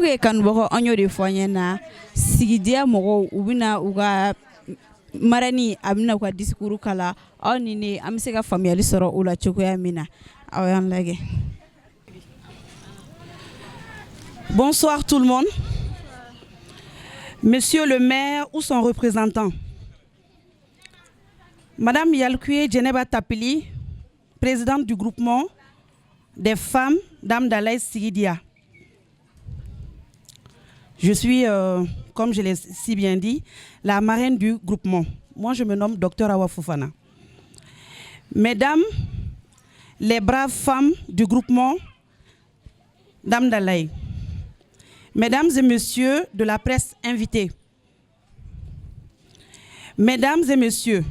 Ok, kanubagaw, an y'o de fɔ an ɲɛna. Sigidiya mɔgɔw, u bɛna u ka marraine, a bɛna u ka discours kalan. Aw ni ne, an bɛ se ka faamuyali sɔrɔ o la cogoya min na. Aw y'an lajɛ. Bonsoir tout le monde. Monsieur le maire ou son représentant. Madame Yalkoué Djeneba Tapili, présidente du groupement des femmes d'Hamdallaye Sigidia. Je suis, comme je l'ai si bien dit, la marraine du groupement. Moi, je me nomme Dr Awa Fofana. Mesdames, les braves femmes du groupement d'Hamdallaye, Mesdames et Messieurs de la presse invités, Mesdames et Messieurs,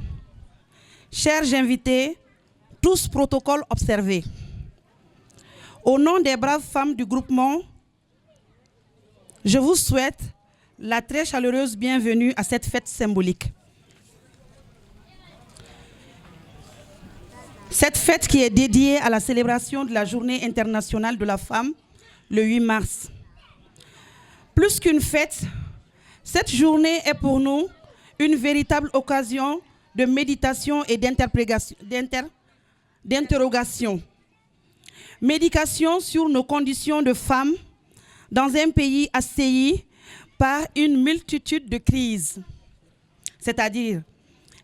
chers invités, tous protocoles observés. Au nom des braves femmes du groupement, je vous souhaite la très chaleureuse bienvenue à cette fête symbolique. Cette fête qui est dédiée à la célébration de la Journée internationale de la femme, le 8 mars. Plus qu'une fête, cette journée est pour nous une véritable occasion de méditation et d'interrogation. Méditation sur nos conditions de femmes dans un pays assailli par une multitude de crises, c'est-à-dire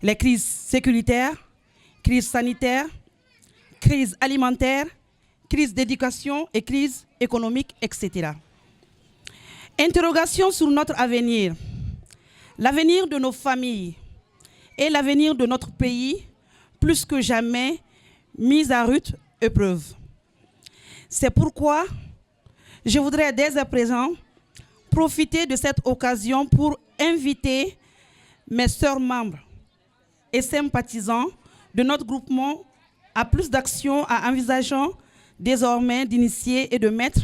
les crises sécuritaires, crises sanitaires, crises alimentaires, crises d'éducation et crises économiques, etc. Interrogation sur notre avenir, l'avenir de nos familles et l'avenir de notre pays, plus que jamais mis à rude épreuve. C'est pourquoi je voudrais dès à présent profiter de cette occasion pour inviter mes sœurs membres et sympathisants de notre groupement à plus d'actions à envisageant désormais d'initier et de mettre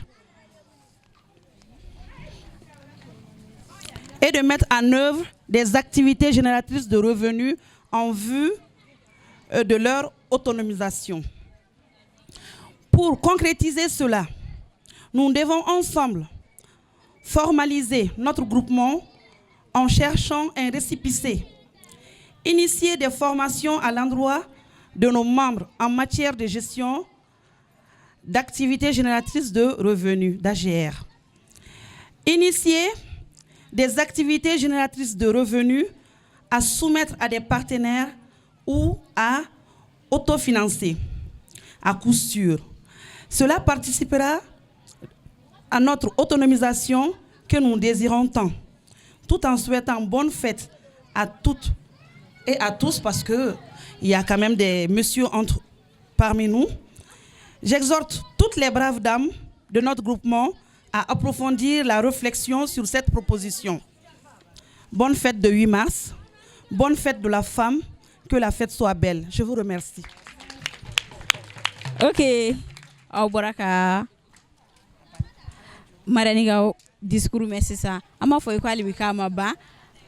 en œuvre des activités génératrices de revenus en vue de leur autonomisation. Pour concrétiser cela, nous devons ensemble formaliser notre groupement en cherchant un récépissé, initier des formations à l'endroit de nos membres en matière de gestion d'activités génératrices de revenus, d'AGR. Initier des activités génératrices de revenus à soumettre à des partenaires ou à autofinancer à coup sûr. Cela participera à notre autonomisation que nous désirons tant, tout en souhaitant bonne fête à toutes et à tous, parce qu'il y a quand même des messieurs parmi nous. J'exhorte toutes les braves dames de notre groupement à approfondir la réflexion sur cette proposition. Bonne fête de 8 mars, bonne fête de la femme, que la fête soit belle. Je vous remercie. Ok, aw bɔra ka marraine ka discours mɛn sisan. An b'a fɔ i ko hali bi k'a ma ban.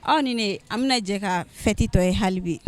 Aw ni ne, an bɛna jɛ ka fête tɔ ye hali bi.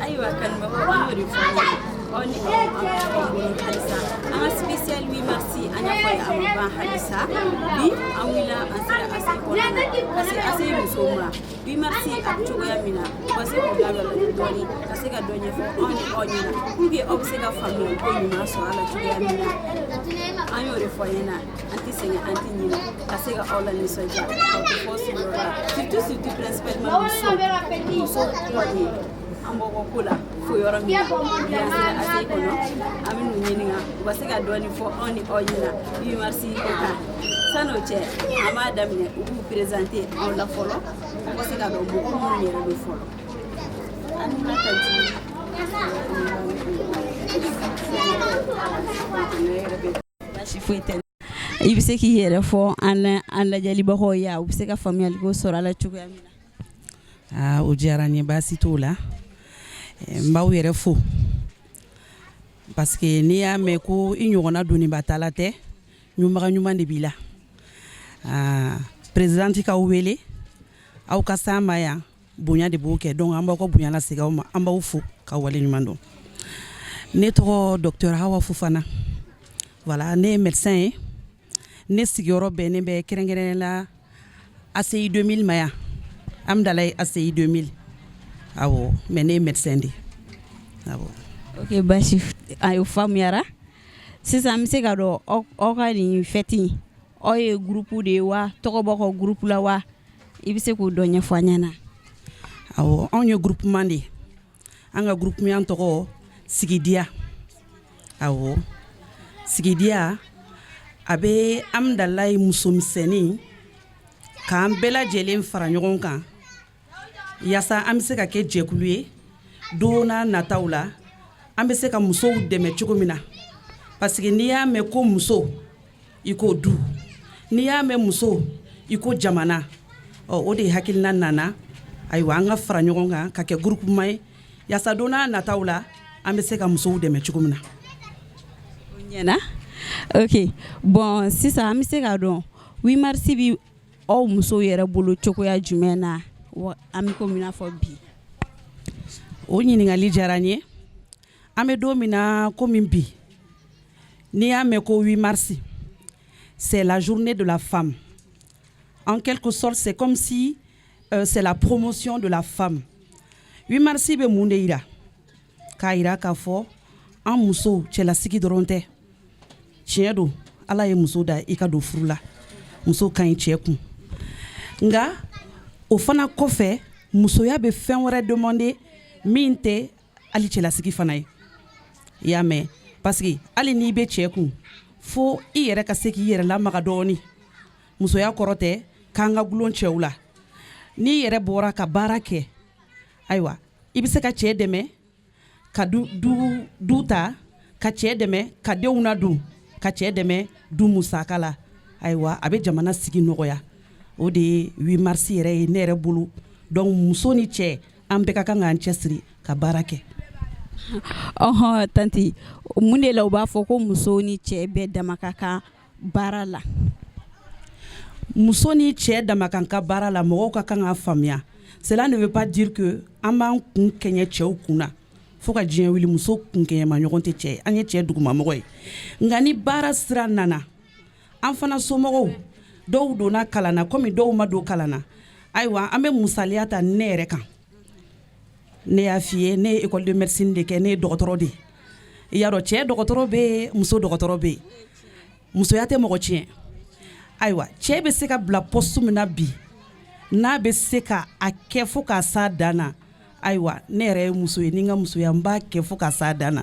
Ayiwa kanubagaw, an y'o de fɔ aw ni aw an halisa an ka spécial 8 mars, an y'a fɔ a ye, a ma ban halisa. Bi an wulila, an sera ACI kɔnɔna na ka se ACI musow ma. 8 mars a bɛ cogoya min na, u ka se k'u da don a la dɔɔni, ka se ka dɔ ɲɛfɔ anw ni aw ɲɛna pour que aw bɛ se ka faamuyali ko ɲuman sɔrɔ a la cogoya min na. An y'o de fɔ ɲɛna, an tɛ sɛgɛn, an tɛ ɲinɛ ka se ka aw la nisɔndiya, k'aw to fɔ sigiyɔrɔ la, surtout surtout principalement muso muso kɔni. An bɔ ko la fo yɔrɔ min na bi, an sera ACI kɔnɔ, an bɛ n'u ɲininka, u ka se ka dɔɔni fɔ anw ni aw ɲɛna 8 mars ko kan. San'o cɛ, an b'a daminɛ, u b'u présenter anw la fɔlɔ, u ka se ka dɔn mɔgɔ minnu yɛrɛ don fɔlɔ. An ka tantie baasi foyi tɛ, i bɛ se k'i yɛrɛ fɔ an lajɛlibagaw ye, u bɛ se ka faamuyali ko sɔrɔ a la cogoya min na. Aa, o diyara n ye, baasi t'o la. N b'aw yɛrɛ fo parce que n'i y'a mɛn ko i ɲɔgɔnna doniba tala tɛ, ɲumaga ɲuman de b'i la. Aa, présidente k'aw wele aw ka s'an ma yan, bonya de b'o kɛ. Donc an b'aw ka bonya lasegin aw ma, an b'aw fo ka wale ɲuman dɔn. Ne tɔgɔ docteur Hawa Fofana. Voilà, ne ye médecin ye. Ne sigiyɔrɔ bɛnnen bɛ kɛrɛnkɛrɛnnen la ACI 2000 ma yan, Amdalaye ACI 2000. Awɔ, mais ne ye médecin de ye, awɔ. Ok, baasi a o faamuyara. Sisan an bɛ se ka dɔn aw ka nin fête in, aw ye groupe de ye wa, tɔgɔ b'aw ka groupe la wa? I bɛ se k'o dɔ ɲɛfɔ an ɲɛna. Awɔ, anw ye groupement de ye. An ka groupement tɔgɔ Sigidiya. Awɔ, Sigidiya a bɛ Amdalaye musomisɛnnin k'an bɛɛ lajɛlen fara ɲɔgɔn kan yaasa an bɛ se ka kɛ jɛkulu ye don n'a nataw la, an bɛ se ka musow dɛmɛ cogo min na, parce que n'i y'a mɛn ko muso, i ko du, n'i y'a mɛn muso, i ko jamana. Ɔ, o de hakilina nana, ayiwa, an ka fara ɲɔgɔn kan ka kɛ groupement ye yaasa don n'a nataw la, an bɛ se ka musow dɛmɛ cogo min na. O ɲɛna. Ok, bon, sisan an bɛ se k'a dɔn 8 mars bɛ aw musow yɛrɛ bolo cogoya jumɛn na wa, an bɛ komi i n'a fɔ bi? O ɲininkali diyara n ye. An bɛ don min na komi bi, n'i y'a mɛn ko 8 mars, c'est la journée de la femme. En quelque sorte, c'est comme si c'est la promotion de la femme. 8 mars bɛ mun de yira? K'a yira k'a fɔ an musow, cɛlasigi dɔrɔn tɛ. Tiɲɛ don, Ala ye muso da i ka don furu la, muso ka ɲi cɛ kun. Nka o fana kɔfɛ, musoya bɛ fɛn wɛrɛ demander min tɛ hali cɛlasigi fana ye. I y'a mɛn? Parce que hali n'i bɛ cɛ kun, fo i yɛrɛ ka se k'i yɛrɛ lamaga dɔɔni. Musoya kɔrɔ tɛ k'an ka gulon cɛw la. N'i yɛrɛ bɔra ka baara kɛ, ayiwa, i bɛ se ka cɛ dɛmɛ ka du du du ta, ka cɛ dɛmɛ ka denw ladon, ka cɛ dɛmɛ du musaka la. Ayiwa, a bɛ jamana sigi nɔgɔya. O de ye 8 mars yɛrɛ ye ne yɛrɛ bolo. Donc muso ni cɛ, an bɛɛ ka kan k'an cɛsiri ka baara kɛ. Ɔhɔn, tantie, mun de la u b'a fɔ ko muso ni cɛ bɛɛ dama ka kan baara la? Muso ni cɛ dama kan ka baara la, mɔgɔw ka kan k'a faamuya, cela ne veut pas dire que an b'an kun kɛɲɛ cɛw kun na fo ka diɲɛ wuli. Muso kun kɛɲɛma ɲɔgɔn tɛ cɛ, an ye cɛ dugumamɔgɔ ye. Nka ni baara sira nana, an fana somɔgɔw dɔw donna kalan na komi dɔw ma don kalan na. Ayiwa, an bɛ musaliya ta ne yɛrɛ kan. Ne y'a f'i ye, ne ye école de médecine de kɛ, ne ye dɔgɔtɔrɔ de ye. I y'a dɔn, cɛ dɔgɔtɔrɔ bɛ yen, muso dɔgɔtɔrɔ bɛ yen. Musoya tɛ mɔgɔ tiɲɛ. Ayiwa, cɛ bɛ se ka bila poste min na bi, n'a bɛ se ka a kɛ fo k'a s'a dan na, ayiwa, ne yɛrɛ ye muso ye, ni n ka musoya, n b'a kɛ fo k'a s'a dan na.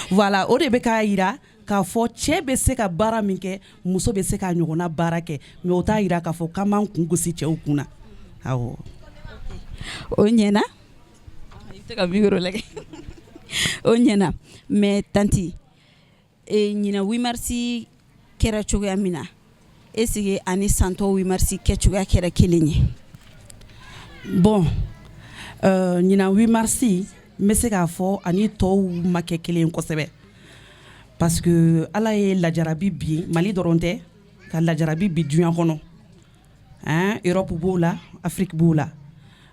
Voilà, o de bɛ k'a yira k'a fɔ cɛ bɛ se ka baara min kɛ, muso bɛ se k'a ɲɔgɔnna baara kɛ. Mais o t'a yira k'a fɔ k'an b'an kun gosi cɛw kun na, awɔ. O ɲɛna, i bɛ se ka micro lajɛ. O ɲɛna. Mais tantie, ɲinɛ 8 mars kɛra cogoya min na, est ce que ani san tɔw 8 mars kɛcogoya kɛra kelen ye? Bon, ɲinan 8 mars, n bɛ se k'a fɔ ani tɔw ma kɛ kelen kosɛbɛ, parce que Ala ye lajarabi bi Mali dɔrɔn tɛ ka lajarabi bi diɲɛ kɔnɔ, hein. Europe b'o la, Afrique b'o la,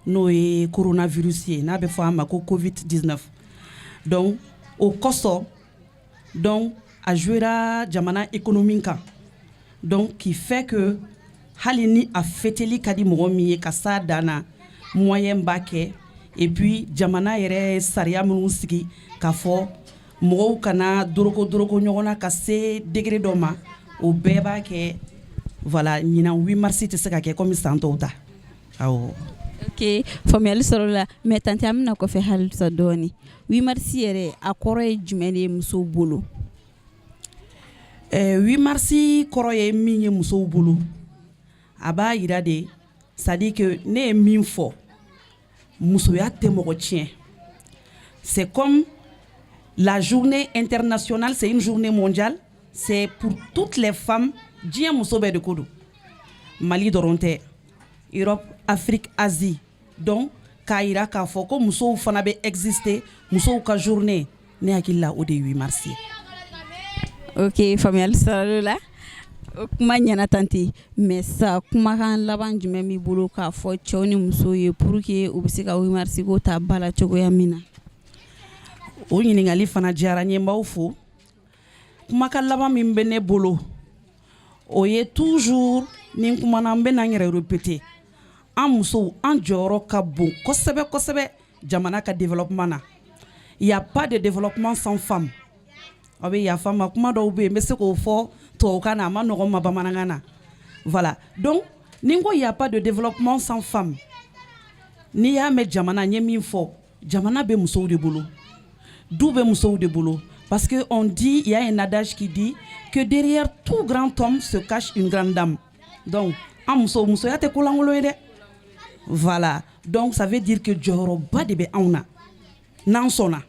n'o ye coronavirus ye, n'a bɛ fɔ a ma ko Covid 19. Donc o kosɔn, donc a jouera jamana économie kan, donc qui fait que hali ni a fêteli ka di mɔgɔ min ye ka s'a dan na, moyen b'a kɛ. Et puis jamana yɛrɛ ye sariya minnu sigi k'a fɔ mɔgɔw kana doroko doroko ɲɔgɔn na ka se degré dɔ ma, o bɛɛ b'a kɛ. Voilà, ɲinan 8 mars tɛ se ka kɛ comme san tɔw ta, awɔ. Ok, faamuyali sɔrɔ la. Mais tantie, an bɛna kɔfɛ halisa dɔɔni. 8 mars yɛrɛ, a kɔrɔ ye jumɛn de ye musow bolo? 8 mars kɔrɔ ye min ye musow bolo, a b'a yira de, c'est à dire que ne ye min fɔ, musoya tɛ mɔgɔ tiɲɛ. C'est comme la journée internationale, c'est une journée mondiale, c'est pour toutes les femmes. Diɲɛ muso bɛɛ de ko don, Mali dɔrɔn tɛ, Europe, Afrique, Asie. Donc k'a yira k'a fɔ ko musow fana bɛ exister, musow ka journée, ne hakili la, o de ye 8 mars ye. Ok, faamuyali sɔrɔla o la. O kuma ɲɛna, tantie. Mais sa, kumakan laban jumɛn b'i bolo k'a fɔ cɛw ni musow ye pour que u bɛ se ka 8 mars ko ta ba la cogoya min na? O ɲininkali fana diyara n ye, n b'aw fo. Kumakan laban min bɛ ne bolo, o ye toujours ni n kumana, n bɛ na n yɛrɛ répéter: an musow, an jɔyɔrɔ ka bon kosɛbɛ kosɛbɛ jamana ka développement na. Il y a pas de développement sans femme. Aw bɛ yafa n ma, kuma dɔw bɛ yen, n bɛ se k'o fɔ tubabukan na, a ma nɔgɔn ma bamanankan na. Voilà, donc ni n ko il y a pas de développement sans femme, n'i y'a mɛn jamana, n ye min fɔ, jamana bɛ musow de bolo, du bɛ musow de bolo. Parce que on dit, il y a un adage qui dit que derrière tout grand homme se cache une grande dame. Donc an musow, musoya tɛ kolankolon ye dɛ. Voilà, donc ça veut dire que jɔyɔrɔba de bɛ anw na, n'an sɔnna,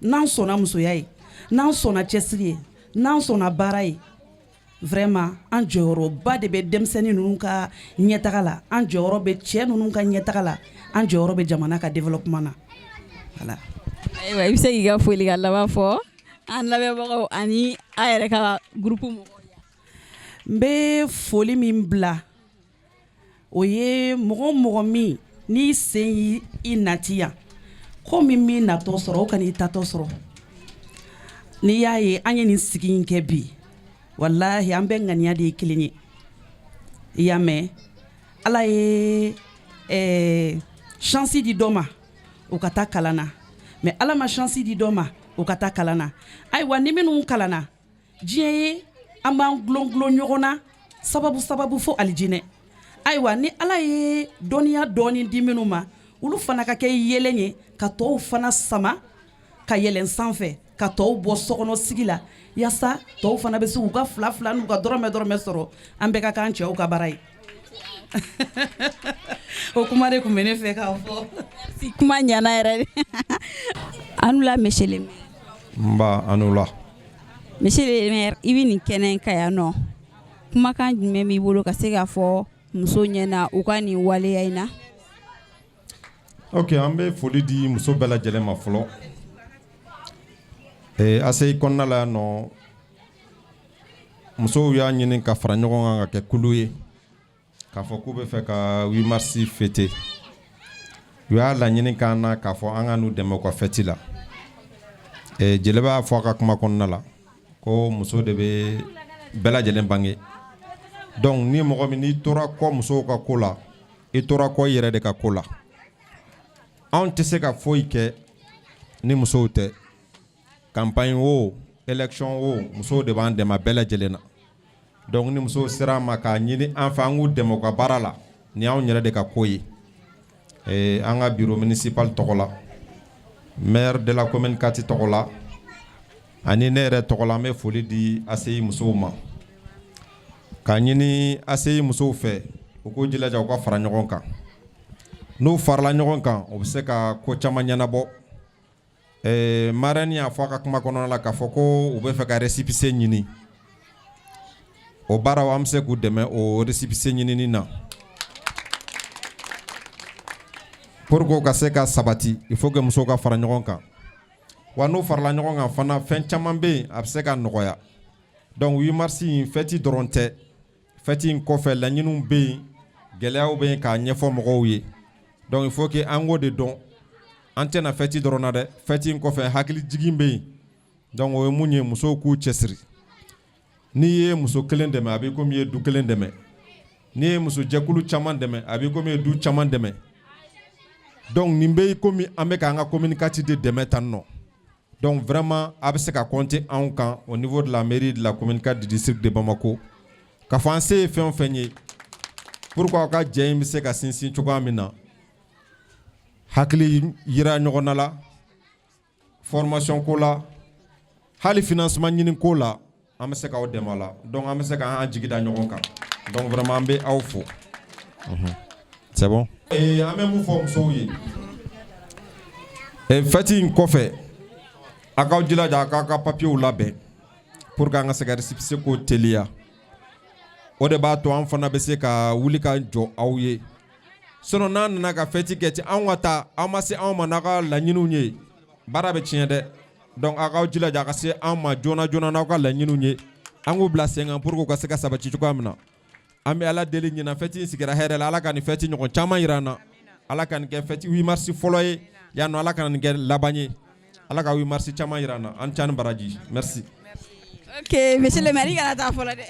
n'an sɔnna musoya ye, n'an sɔnna cɛsiri ye, n'an sɔnna baara ye. Vraiment, an jɔyɔrɔba de bɛ denmisɛnnin ninnu ka ɲɛtaga la, an jɔyɔrɔ bɛ cɛ ninnu ka ɲɛtaga la, an jɔyɔrɔ bɛ jamana ka développement na. Voilà. Ayiwa, i bɛ se k'i ka foli ka laban fɔ an lamɛnbagaw ani an yɛrɛ ka groupe mɔgɔw ye. N bɛ foli min bila, o ye mɔgɔ o mɔgɔ min n'i sen y'i i nati yan, ko min b'i natɔ sɔrɔ, o kan'i tatɔ sɔrɔ. N'i y'a ye an ye nin sigi in kɛ bi, walahi, an bɛɛ ŋaniya de ye kelen ye. I y'a mɛn, Ala ye chance di dɔ ma, o ka taa kalan na, mais Ala ma chance di dɔ ma, o ka taa kalan na. Ayiwa, ni minnu kalanna, diɲɛ ye, an b'an gulon gulon ɲɔgɔn na sababu sababu fo alijinɛ. Ayiwa, ni Ala ye dɔnniya dɔɔni di minnu ma, olu fana ka kɛ yɛlɛn ye ka tɔw fana sama ka yɛlɛn sanfɛ, ka tɔw bɔ sokɔnɔ sigi la, yaasa tɔw fana bɛ se k'u ka fila fila n'u ka dɔrɔmɛ dɔrɔmɛ sɔrɔ. An bɛɛ ka k'an cɛw ka baara ye. O kuma de tun bɛ ne fɛ k'a fɔ. Kuma ɲana yɛrɛ de. An la, monsieur le maire. Nba, a ni wula. Monsieur le maire, i bɛ nin kɛnɛ kan yan nɔ, kumakan jumɛn b'i bolo ka se k'a fɔ muso ɲɛna u ka nin waleya in na? Ok, an bɛ foli di muso bɛɛ lajɛlen ma fɔlɔ. ACI kɔnɔna la yan nɔ, musow y'a ɲini ka fara ɲɔgɔn kan ka kɛ kulu ye, k'a fɔ k'u bɛ fɛ ka 8 mars fêter. U y'a laɲini k'an na k'a fɔ an ka n'u dɛmɛ u ka fête la. Jeliba y'a fɔ a ka kuma kɔnɔna la ko muso de bɛ bɛɛ lajɛlen bange. Donc ni mɔgɔ min n'i tora kɔ musow ka ko la, i tora kɔ i yɛrɛ de ka ko la. Anw tɛ se ka foyi kɛ ni musow tɛ. Campagne o, élection o, musow de b'an dɛmɛ a bɛɛ lajɛlen na. Donc ni musow sera an ma k'a ɲini an fɛ an k'u dɛmɛ u ka baara la, nin y'anw yɛrɛ de ka ko ye. An ka bureau municipal tɔgɔ la, maire de la commune 4 tɔgɔ la, ani ne yɛrɛ tɔgɔ la, an bɛ foli di ACI musow ma, k'a ɲini ACI musow fɛ u k'u jilaja u ka fara ɲɔgɔn kan. N'u farala ɲɔgɔn kan, u bɛ se ka ko caman ɲɛnabɔ. Marraine y'a fɔ a ka kuma kɔnɔna la k'a fɔ ko u bɛ fɛ ka récépissé ɲini. O baaraw, an bɛ se k'u dɛmɛ o récépissé ɲinini na. Pour que o ka se ka sabati, il faut que musow ka fara ɲɔgɔn kan. Wa n'u farala ɲɔgɔn kan fana, fɛn caman bɛ yen a bɛ se ka nɔgɔya. Donc 8 mars in, fête dɔrɔn tɛ. Fête in kɔfɛ, laɲiniw bɛ yen, gɛlɛyaw bɛ yen k'a ɲɛfɔ mɔgɔw ye. Donc il faut que an k'o de dɔn. An tɛna fête dɔrɔn na dɛ, fête in kɔfɛ, hakili jigin bɛ yen. Donc o ye mun ye? Musow k'u cɛsiri. N'i ye muso kelen dɛmɛ, a b'i komi i ye du kelen dɛmɛ. N'i ye muso jɛkulu caman dɛmɛ, a b'i komi i ye du caman dɛmɛ. Donc nin bɛ komi an bɛ k'an ka commune 4 de dɛmɛ tan nɔ. Donc vraiment, a bɛ se ka compter anw kan au niveau de la mairie de la commune 4 du district de Bamako, k'a fɔ an se ye fɛn o fɛn ye pour que aw ka jɛ in bɛ se ka sinsin cogoya min na, hakili yira ɲɔgɔn na la, formation ko la, hali financement ɲini ko la, an bɛ se k'aw dɛmɛ a la. Donc an bɛ se k'an jigi da ɲɔgɔn kan. Donc vraiment, an bɛ aw fo. C'est bon. An bɛ mun fɔ musow ye? Fête in kɔfɛ, a k'aw jilaja a k'aw ka papiers labɛn pour que an ka se ka récépissé ko teliya. O de b'a to an fana bɛ se ka wuli ka jɔ aw ye. Sinon n'an nana ka fête kɛ ten, anw ka taa, aw ma se anw ma n'aw ka laɲiniw ye, baara bɛ tiɲɛ dɛ. Donc aw k'aw jilaja a ka se anw ma joona joona n'aw ka laɲiniw ye, an k'u bila sen kan pour que u ka se ka sabati cogoya min na. An bɛ Ala deli, ɲinan fête in sigira hɛrɛ la, Ala ka nin fête ɲɔgɔn caman jira an na. Ala ka nin kɛ fête 8 mars fɔlɔ ye yan nɔ, Ala kana nin kɛ laban ye. Ala ka 8 mars caman jira an na. An ca ni baraji. Merci. Ok, monsieur le maire, i kana taa fɔlɔ dɛ.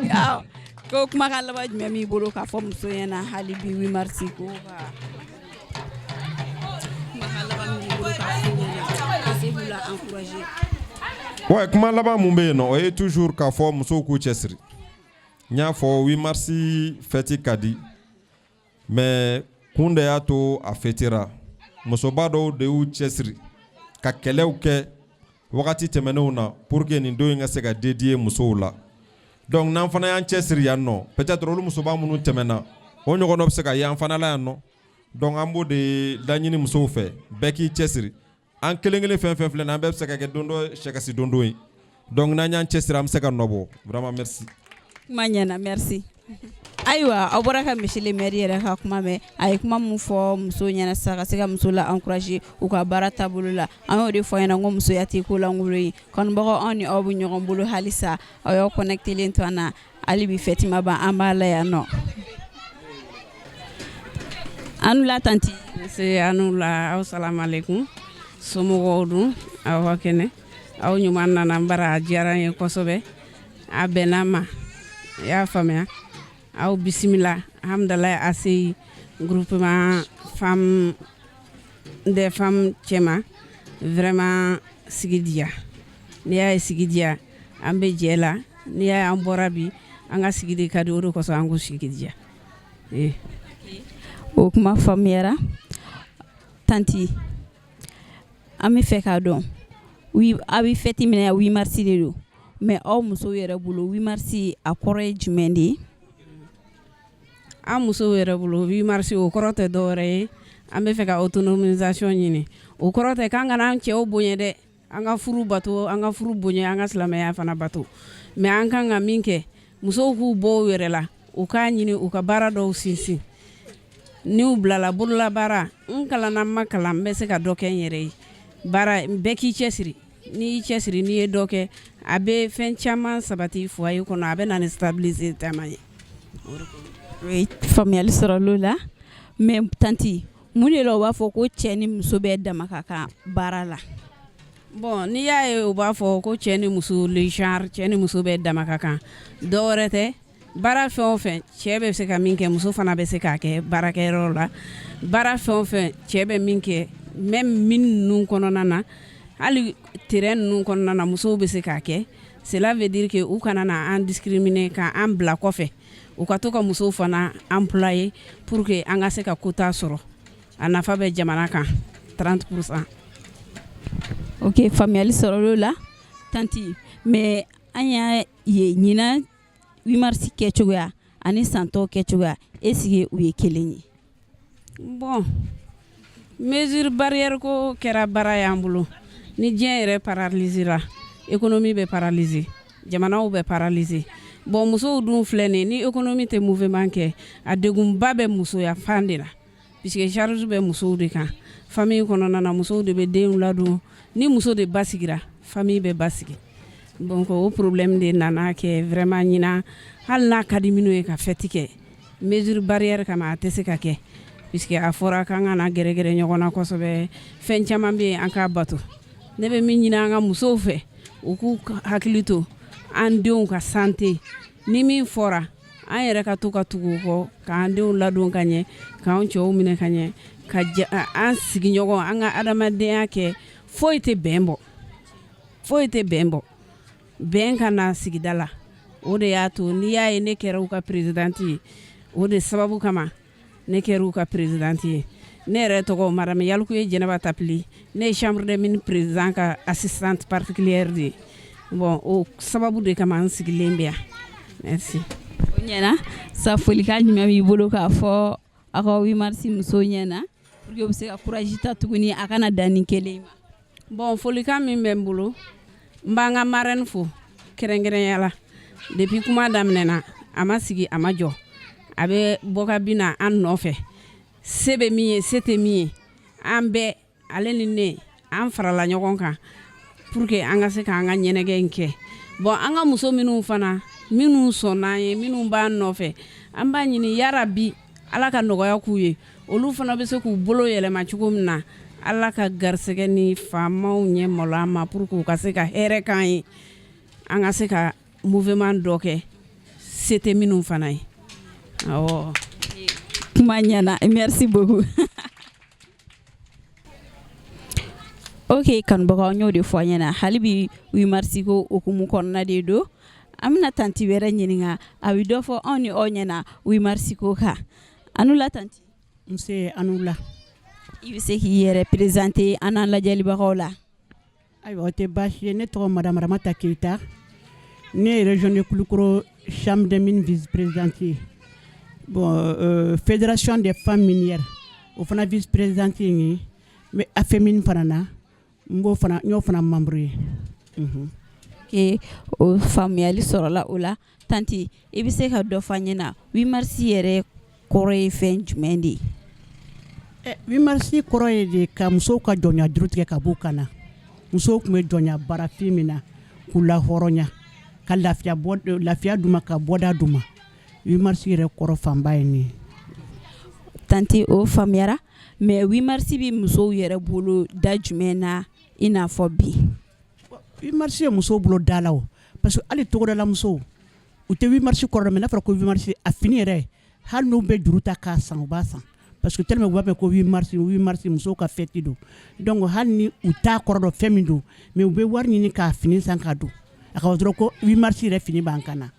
Awɔ, ko kumakan laban jumɛn b'i bolo k'a fɔ muso ɲɛna hali bi 8 mars ko ka kumakan laban min b'i bolo k'a f'u ɲɛna ka se k'u la encourager? Ouais, kuma laban mun bɛ yen nɔ, o ye toujours k'a fɔ musow k'u cɛsiri. N y'a fɔ, 8 mars fête ka di, mais kun de y'a to a fêtera. Musoba dɔw de y'u cɛsiri ka kɛlɛw kɛ wagati tɛmɛnenw na pour que nin don in ka se ka dédier musow la. Donc n'an fana y'an cɛsiri yan nɔ, peut-être olu musoba minnu tɛmɛna, o ɲɔgɔn dɔ bɛ se ka ye an fana la yan nɔ. Donc an b'o de laɲini musow fɛ, bɛɛ k'i cɛsiri. An kelen kelen fɛn fɛn filɛ nin, an bɛɛ bɛ se ka kɛ don dɔ sɛkasi don don ye. Donc n'an y'an cɛsiri, an bɛ se ka nɔ bɔ. Vraiment, merci. Kuma ɲɛna, merci. Ayiwa, aw bɔra ka monsieur le maire yɛrɛ ka kuma mɛn. A ye kuma min fɔ muso ɲɛna sisan, ka se ka muso la encourager u ka baara taabolo la, an y'o de fɔ ɲɛna ko musoya tɛ ko lankolon ye. Kanubagaw, anw ni aw bɛ ɲɔgɔn bolo halisa. Aw y'aw connecté to an na. Hali bi fête ma ban, an b'a la yan nɔ. An la, tantie. Nse, an la. Aw salamalekun. Somɔgɔw dun? Aw ka kɛnɛ? Aw ɲuman nana n bara, a diyara n ye kosɛbɛ, a bɛnna ma. I y'a faamuya? Aw bisimila Hamdalaye ACI, groupement femme des femmes cɛma. Vraiment, sigi diya. N'i y'a ye sigi diya, an bɛ jɛ la. N'i y'a ye an bɔra bi, an ka sigi de ka di. O de kosɔn an ko sigi diya. O kuma faamuyara, tantie. An bɛ fɛ k'a dɔn, aw bɛ fête min na, 8 mars de don, mais aw musow yɛrɛ bolo, 8 mars a kɔrɔ ye jumɛn de ye? An musow yɛrɛ bolo, 8 mars o kɔrɔ tɛ dɔwɛrɛ ye, an bɛ fɛ ka autonomisation ɲini. O kɔrɔ tɛ k'an kana an cɛw bonya dɛ. An ka furu bato, an ka furu bonya, an ka silamɛya fana bato, mais an kan ka min kɛ, musow k'u bɔ u yɛrɛ la, u k'a ɲini u ka baara dɔw sinsin. N'u bilala bololabaara, n kalanna, n ma kalan, n bɛ se ka dɔ kɛ n yɛrɛ ye. Baara bɛɛ k'i cɛsiri. N'i y'i cɛsiri, n'i ye dɔ kɛ, a bɛ fɛn caman sabati foyer kɔnɔ, a bɛ na ni stabilité caman ye. Faamuyali sɔrɔ la. Mais tantie, mun de la u b'a fɔ ko cɛ ni muso bɛɛ dama ka kan baara la? Bon, n'i y'a ye u b'a fɔ ko cɛ ni muso, le genre, cɛ ni muso bɛɛ dama ka kan, dɔ wɛrɛ tɛ. Baara fɛn o fɛn cɛ bɛ se ka min kɛ, muso fana bɛ se k'a kɛ baarakɛyɔrɔ la. Baara fɛn o fɛn cɛ bɛ min kɛ, même mine ninnu kɔnɔna na, hali terrain ninnu kɔnɔna na, musow bɛ se k'a kɛ. Cela veut dire que u kana na an discriminer, k'an bila kɔfɛ. U ka to ka musow fana employer pour que an ka se ka quota sɔrɔ. A nafa bɛ jamana kan, 30%. Ok, faamuyali sɔrɔ la, tantie. Mais an y'a ye ɲinan 8 mars kɛcogoya ani san tɔw kɛcogoya, est-ce que u ye kelen ye? Bon, mesure barrière ko kɛra baara y'an bolo. Ni diɲɛ yɛrɛ paralyser la, économie bɛ paralyser, jamanaw bɛ paralyser. Bon, musow dun filɛ nin ye, ni économie tɛ mouvement kɛ, a degunba bɛ musoya fan de la, puisque charge bɛ musow de kan famille kɔnɔna na. Musow de bɛ denw ladon. Ni muso de basigira, famille bɛ basigi. Donc o problème de nana kɛ. Vraiment, ɲinan, hali n'a ka di minnu ye ka fête kɛ, mesure barrière kama a tɛ se ka kɛ, puisque a fɔra k'an kana gɛrɛgɛrɛ ɲɔgɔn na kosɛbɛ. Fɛn caman bɛ yen, an k'a bato. Ne bɛ min ɲini an ka musow fɛ, u k'u hakili to an denw ka santé. Ni min fɔra, an yɛrɛ ka to ka tugu o kɔ, k'an denw ladon ka ɲɛ, k'an cɛw minɛ ka ɲɛ, ka an sigiɲɔgɔn, an ka adamadenya kɛ. Foyi tɛ bɛn bɔ, foyi tɛ bɛn bɔ. Bɛn ka na sigida la, o de y'a to n'i y'a ye ne kɛra u ka présidente ye. O de sababu kama ne kɛra u ka présidente ye. Ne yɛrɛ tɔgɔ madame Yalikuye Jɛnɛba Tapili. Ne ye chambre des mines président ka assistante particulière de ye. Bon, o sababu de kama n sigilen bɛ yan. Merci. O ɲɛna sa. Folikan jumɛn b'i bolo k'a fɔ aw ka 8 mars musow ɲɛna pour que u bɛ se ka courage ta tuguni, a kana dan nin kelen ma? Bon, folikan min bɛ n bolo, n b'an ka marraine fo kɛrɛnkɛrɛnya la. Depuis kuma daminɛna, a ma sigi, a ma jɔ, a bɛ bɔ ka bin na an nɔfɛ. Se bɛ min ye, se tɛ min ye, an bɛɛ, ale ni ne, an farala ɲɔgɔn kan pour que an ka se k'an ka ɲɛnajɛ in kɛ. Bon, an ka muso minnu fana, minnu sɔnna an ye, minnu b'an nɔfɛ, an b'a ɲini yarabi Ala ka nɔgɔya k'u ye. Olu fana bɛ se k'u bolo yɛlɛma cogo min na, Ala ka garisɛgɛ ni faamaw ɲɛ malo an ma pour que u ka se ka hɛrɛ k'an ye, an ka se ka mouvement dɔ kɛ, se tɛ minnu fana ye, awɔ. Kuma ɲɛna, merci beaucoup. Ok, kanubagaw, n y'o de fɔ an ɲɛna. Hali bi 8 mars ko hukumu kɔnɔna de don. An bɛna tantie wɛrɛ ɲininka, a bɛ dɔ fɔ anw ni aw ɲɛna 8 mars ko kan. A ni wula, tantie. Nse, a ni wula. I bɛ se k'i yɛrɛ présenter an n'an lajɛlibagaw la? Ayiwa, o tɛ baasi ye. Ne tɔgɔ madame Ramata Keyita. Ne ye région de Kulukoro chambre des mines vice présidente ye. Bon, fédération des femmes minières, o fana vice présidente ye. N bɛ AFEMINE fana na, n b'o fana, n y'o fana membre ye. Ok, o faamuyali sɔrɔla o la. Tantie, i bɛ se ka dɔ fɔ an ɲɛna, 8 mars yɛrɛ kɔrɔ ye fɛn jumɛn de ye? 8 mars kɔrɔ ye de ka musow ka jɔnya juru tigɛ ka b'u kan na. Musow tun bɛ jɔnya baarafin min na, k'u la hɔrɔnya, ka lafiya bɔ, lafiya d'u ma, ka bɔda d'u ma. 8 mars yɛrɛ kɔrɔ fanba ye nin ye. Tantie, o faamuyara, mais 8 mars bɛ musow yɛrɛ bolo da jumɛn na i n'a fɔ bi? 8 mars ye musow bolo da la o, parce que hali togodala musow, u tɛ 8 mars kɔrɔ dɔn, mais n'a fɔra ko 8 mars, a fini yɛrɛ, hali n'u bɛ juru ta k'a san, u b'a san, parce que tellement u b'a fɛ ko 8 mars, 8 mars, musow ka fête don. Donc hali ni u t'a kɔrɔ dɔn fɛn min don, mais u bɛ wari ɲini k'a fini san k'a don, a ka fɔ dɔrɔn ko 8 mars yɛrɛ fini b'an kan na.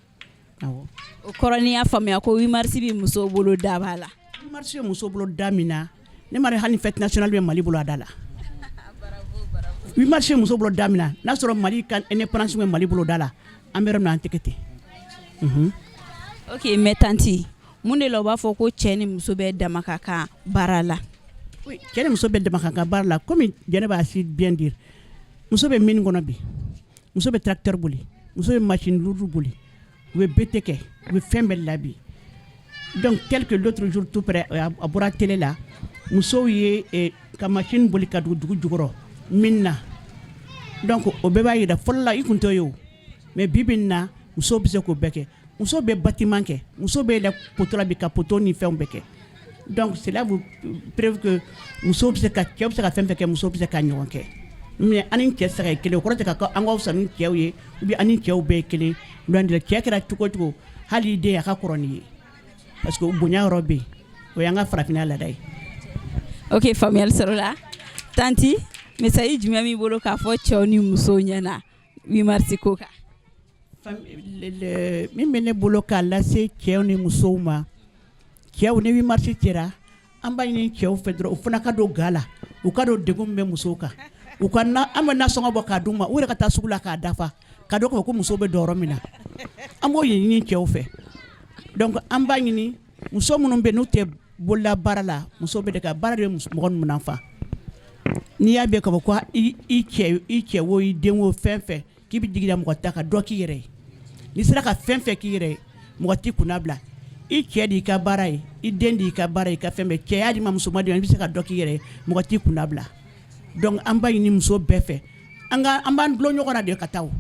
Awɔ. O kɔrɔ ni y'a faamuya ko 8 mars bɛ musow bolo da b'a la. 8 mars ye musow bolo da min na, ne ma hali ni fête nationale bɛ Mali bolo a da la. 8 mars ye muso bolo da min na, n'a sɔrɔ Mali ka indépendance bɛ Mali bolo da la, an bɛ yɔrɔ min na, an tɛ kɛ ten. Ok, mais tantie, mun de la u b'a fɔ ko cɛ ni muso bɛɛ dama ka kan baara la? Oui, cɛ ni muso bɛɛ dama ka kan baara la. Comme Jɛnɛba a si bien dire, muso bɛ mine kɔnɔ bi, muso bɛ tracteur boli, muso bɛ machine lourde boli, u bɛ BT kɛ, u bɛ fɛn bɛɛ la bi. Donc tel que l'autre jour tout près, a bɔra télé la, musow ye ka machine boli ka don dugu jukɔrɔ mine na. Donc o bɛɛ b'a jira, fɔlɔ la i tun t'o ye o, mais bi bi in na, musow bɛ se k'o bɛɛ kɛ. Muso bɛ bâtiment kɛ, muso bɛ yɛlɛ poteau la bi ka poteau ni fɛnw bɛɛ kɛ. Donc cela vous preuve que musow bɛ se ka, cɛw bɛ se ka fɛn fɛn kɛ, musow bɛ se ka ɲɔgɔn kɛ. Mais an ni cɛ tɛ se ka kɛ kelen, o kɔrɔ tɛ ka an ka fisa ni cɛw ye ou bien an ni cɛw bɛɛ ye kelen. Loin de là. Cɛ kɛra cogo o cogo, hali i den, a ka kɔrɔ n'i ye, parce que bonya yɔrɔ bɛ yen, o y'an ka farafinna laada ye. Ok, faamuyali sɔrɔla. Tantie, misali jumɛn b'i bolo k'a fɔ cɛw ni musow ɲɛna 8 mars ko kan? Min bɛ ne bolo k'a lase cɛw ni musow ma, cɛw, ni 8 mars sera, an b'a ɲini cɛw fɛ dɔrɔn u fana ka don ga la, u ka don degun min bɛ musow kan, u ka na, an bɛ nasɔngɔ bɔ k'a d'u ma, u yɛrɛ ka taa sugu la k'a dafa, ka dɔn k'a fɔ ko musow bɛ don yɔrɔ min na. An b'o ɲini cɛw fɛ. Donc an b'a ɲini muso minnu bɛ n'u tɛ bolola baara la, muso bɛ de ka baara de bɛ mɔgɔ ninnu nafa. N'i y'a bɛn k'a fɔ ko i cɛ, i cɛ wo, i den wo, fɛn fɛn k'i bɛ jigin mɔgɔ ta ka dɔ k'i yɛrɛ ye, n'i sera ka fɛn fɛn k'i yɛrɛ ye, mɔgɔ t'i kunna bila. I cɛ de y'i ka baara ye, i den de y'i ka baara ye, i ka fɛn bɛɛ, cɛ y'a d'i ma, muso ma d'i ma, i bɛ se ka dɔ k'i yɛrɛ ye, mɔgɔ t'i kunna bila. Donc an b'a ɲini muso bɛɛ fɛ, an ka an b'an dulon ɲɔgɔn na de ka taa, o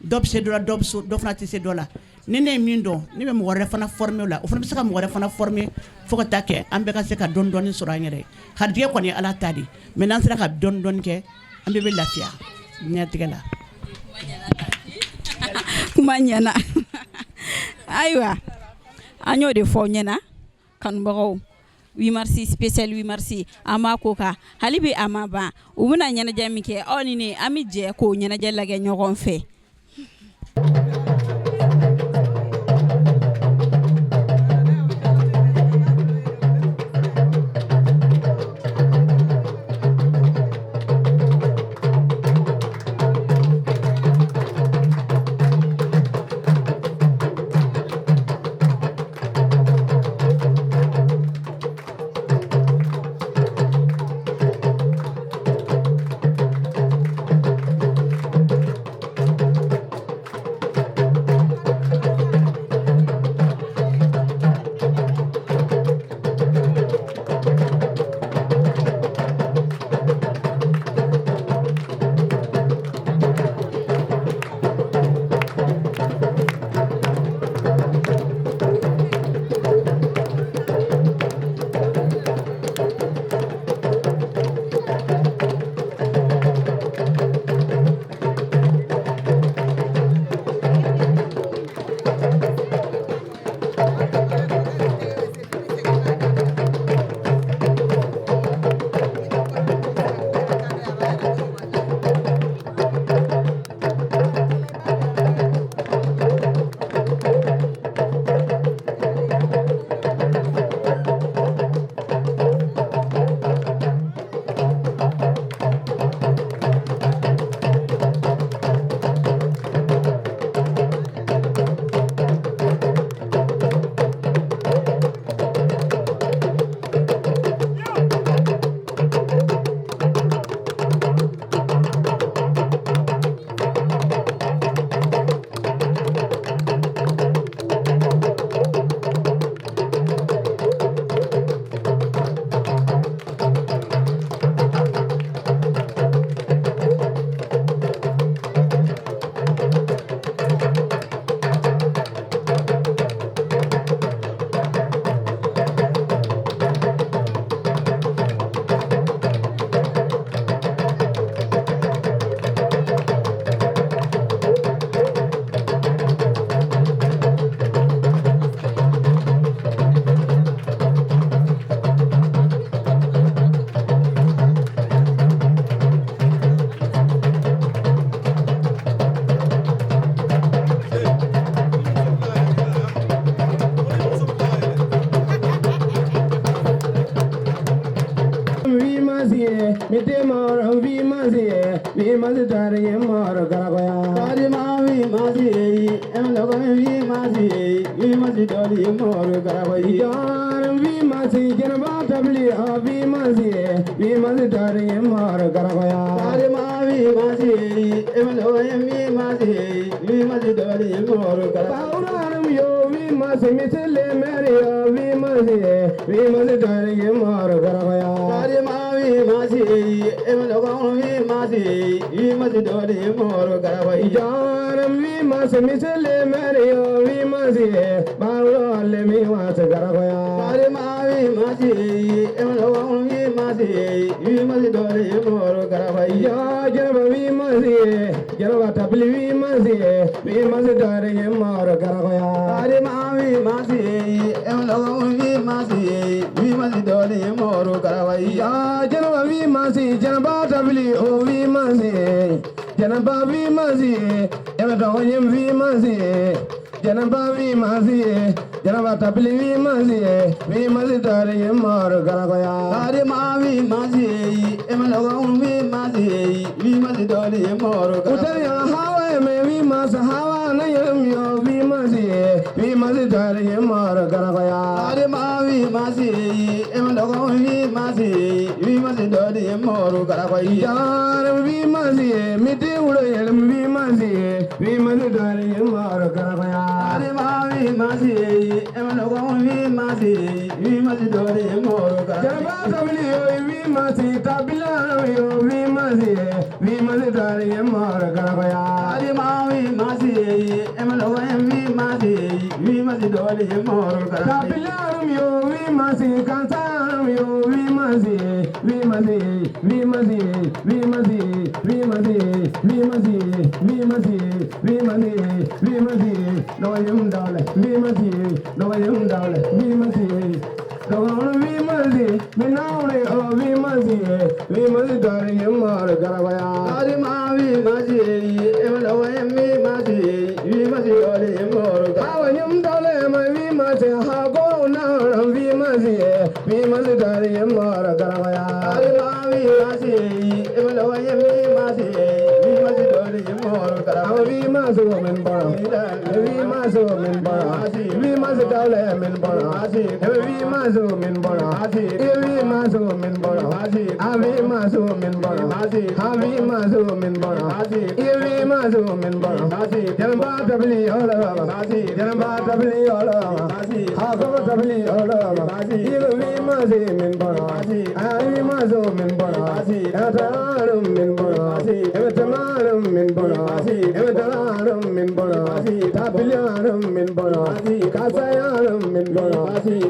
dɔ bɛ se dɔ la, dɔ bɛ dɔ fana tɛ se dɔ la. Ni ne ye min dɔn, ne bɛ mɔgɔ wɛrɛ fana former o la, o fana bɛ se ka mɔgɔ wɛrɛ fana former, fo ka taa kɛ an bɛɛ ka se ka dɔɔni dɔɔni sɔrɔ an yɛrɛ ye. Garijɛgɛ kɔni ye Ala ta de ye, mais n'an sera ka dɔɔni dɔɔni kɛ, an bɛɛ bɛ lafiya diɲɛlatigɛ la. Kuma ɲɛna. Ayiwa, an y'o de fɔ aw ɲɛna, kanubagaw, 8 mars spécial, 8 mars an b'a ko kan hali bi, a ma ban. U bɛna ɲɛnajɛ min kɛ, aw ni ne, an bɛ jɛ k'o ɲɛnajɛ lajɛ ɲɔgɔn fɛ. Vi masi tare mor garagoya Tari ma vi masi em logo vi masi vi masi doli mor garagoya Yar vi masi janaba tabli a vi masi vi masi tare mor garagoya Tari ma vi masi em logo vi masi vi masi doli mor garagoya Pauranam yo vi masi misle mere yo vi masi vi masi tare mor garagoya Tari ma vi masi em logo vi masi vi masi doli mor garagoya Yar vi masi misle mere yo vi masi baurale mi was garagoya Tari ma vi masi em logo vi masi vi masi doli mor garagoya Ya jaraba vi masi jaraba tabli vi masi vi masi tare mor garagoya Tari ma vi masi em logo vi masi vi masi doli mor garagoya Ya jaraba vi masi jaraba tabli o vi masi jaraba vi masi em logo vi masi janaba vi masi janaba tabli vi masi vi masi tare mor garagoya Tari ma vi masi em logo vi masi vi masi doli mor garagoya Utariya hawa me vi masi hawa nayam yo vi masi vi masi tare mor garagoya Tari ma vi masi em logo vi masi vi masi doli mor garagoya Yar vi masi miti ulo yelm vi masi vi masi tare mor garagoya Tari ma vi masi em logo vi masi vi masi doli mor garagoya Jaraba tabli yo vi masi tabla yo vi masi vi masi tare mor garagoya Tari ma vi masi em logo vi masi vi masi doli mor garagoya Tabla yo vi masi kansa yo vi masi vi masi vi masi vi masi vi masi vi masi vi masi vi masi vi masi doyum dale vi masi doyum dale vi masi dogon vi masi minaure o vi masi vi masi tare mor garagoya Tari ma vi masi em logo vi masi vi masi doli mor garagoya Awanyum dale ma vi masi ha go na vi masi vi masi tare mor garagoya Tari ma vi masi em logo vi masi vi masi doli mor garagoya Vi masi min bara vi masi min bara vi masi dale min bara vi masi min bara vi masi min bara vi masi min bara vi masi min bara vi masi min bara janaba tabli ola janaba tabli ola ha go tabli ola vi masi min bara vi masi min bara atarum min bara etamarum min bara etamarum min bara tabliyarum min bara kasayarum min bara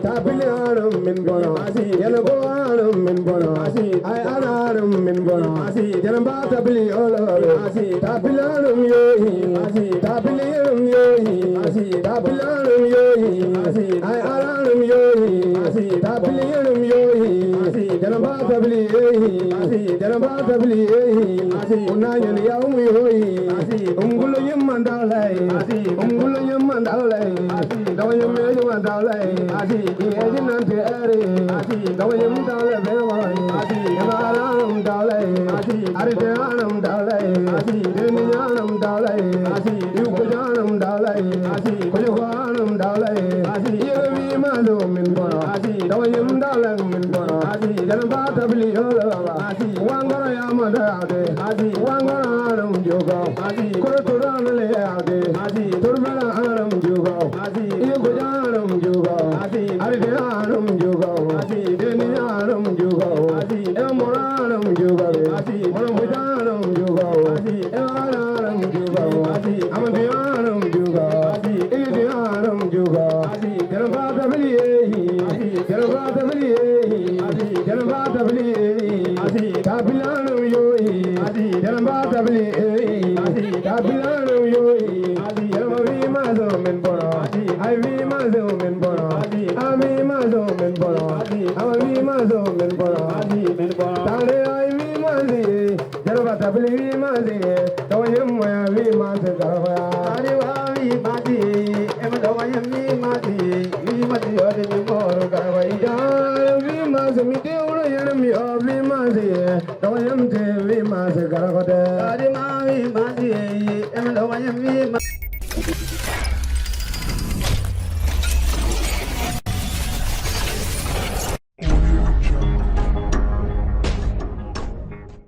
tabliyarum min bara yalgoarum min bara ay ararum min bara janaba tabli ola tabliyarum yohi tabliyarum yohi tabliyarum yohi ay ararum yohi tabliyarum yohi janaba tabli yohi janaba tabli yohi unayan yaum yohi umgulo yimandalai umgulo yimandalai dawayum yimandalai yejinan te ere dawayum dale bewai yamaram dalai arjanam dalai deniyanam dalai yukujanam dalai kujuanam dalai yevi mazo min bara dawayum dalai min bara janaba tabli ola wangara yamadade wangara aram jogo kuruturan le ade turbala aram jogo yukujanam jogo arjanam jogo deniyanam jogo emoranam jogo morambujanam jogo emaranam jogo amadiyanam jogo idiyanam jogo janaba tabli janaba tabli janaba tabli tabilanam yohi janaba tabli tabilanam yohi janaba vi mazo min bara ai vi mazo min bara ami mazo min bara ami mazo min bara tare ai vi mazi janaba tabli vi mazi tawayum ya vi mazi garwa Tari vi mazi em tawayum vi mazi vi mazi ore mor garwa ya vi mazi mi te uro yanam yo vi mazi tawayum te vi mazi se garakɔ dɛ. Adima wi masi ye.